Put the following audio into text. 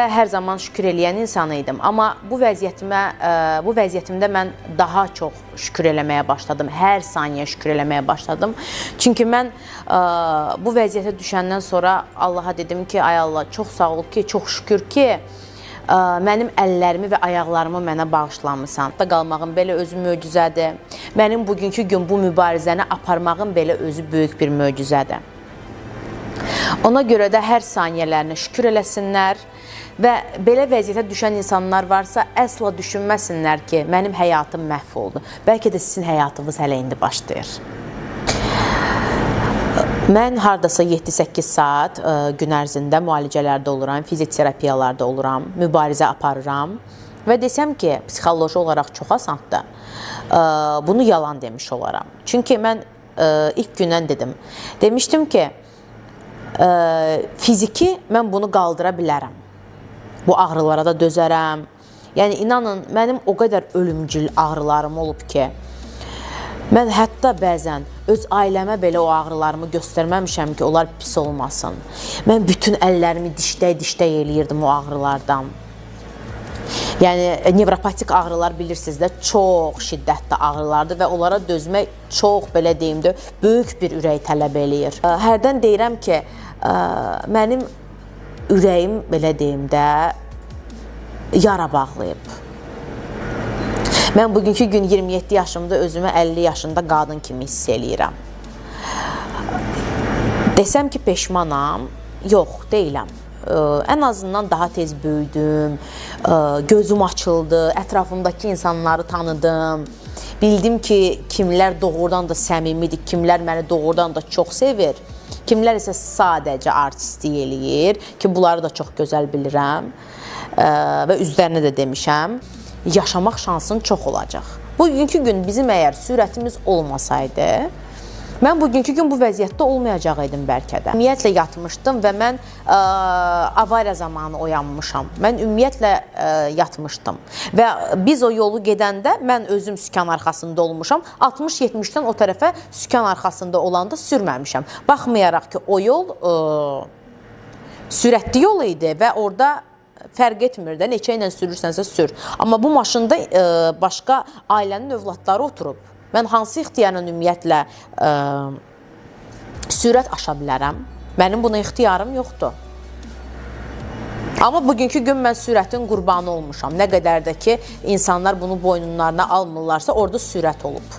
Hər zaman şükür eləyən insan idim, amma bu vəziyyətimə, bu vəziyyətimdə mən daha çox şükür eləməyə başladım. Hər saniyə şükür eləməyə başladım. Çünki mən bu vəziyyətə düşəndən sonra Allaha dedim ki, ay Allah, çox sağ ol ki, çox şükür ki, mənim əllərimi və ayaqlarımı mənə bağışlamısan. Da qalmağım belə özü möcüzədir. Mənim bugünkü gün bu mübarizəni aparmağım belə özü böyük bir möcüzədir. Ona görə də hər saniyələrinə şükür eləsinlər və belə vəziyyətə düşən insanlar varsa, əsla düşünməsinlər ki, mənim həyatım məhv oldu. Bəlkə də sizin həyatınız hələ indi başlayır. Mən hardasa 7-8 saat gün ərzində müalicələrdə oluram, fizioterapiyalarda oluram, mübarizə aparıram və desəm ki, psixoloji olaraq çox asandır, bunu yalan demiş olaram. Çünki mən ilk gündən dedim, demişdim ki, fiziki mən bunu qaldıra bilərəm. Bu ağrılara da dözərəm. Yəni, inanın, mənim o qədər ölümcül ağrılarım olub ki, mən hətta bəzən öz ailəmə belə o ağrılarımı göstərməmişəm ki, onlar pis olmasın. Mən bütün əllərimi dişdək-dişdək eləyirdim o ağrılardan. Yəni, nevropatik ağrılar bilirsiniz də, çox şiddətli ağrılardır və onlara dözmək çox, belə deyim də, böyük bir ürək tələb eləyir. Hərdən deyirəm ki, mənim ürəyim, belə deyim də, yara bağlayıb. Mən bugünkü gün 27 yaşımda özümü 50 yaşında qadın kimi hiss eləyirəm. Desəm ki, peşmanam, yox, deyiləm. Ən azından daha tez böyüdüm, gözüm açıldı, ətrafımdakı insanları tanıdım. Bildim ki, kimlər doğrudan da səmimidir, kimlər məni doğrudan da çox sevir, kimlər isə sadəcə artistlik eləyir ki, bunları da çox gözəl bilirəm və üzlərinə də demişəm. Yaşamaq şansın çox olacaq. Bugünkü gün bizim əgər sürətimiz olmasaydı, mən bugünkü gün bu vəziyyətdə olmayacaq idim bəlkə də. Ümumiyyətlə yatmışdım və mən avariya zamanı oyanmışam. Mən ümumiyyətlə yatmışdım. Və biz o yolu gedəndə mən özüm sükan arxasında olmuşam. 60-70-dən o tərəfə sükan arxasında olanda sürməmişəm. Baxmayaraq ki, o yol sürətli yol idi və orada fərq etmir də, neçə ilə sürürsənsə sür. Amma bu maşında başqa ailənin övladları oturub. Mən hansı ixtiyarla ümumiyyətlə sürət aşa bilərəm? Mənim buna ixtiyarım yoxdur. Amma bugünkü gün mən sürətin qurbanı olmuşam. Nə qədər də ki, insanlar bunu boynunlarına almırlarsa, orada sürət olub.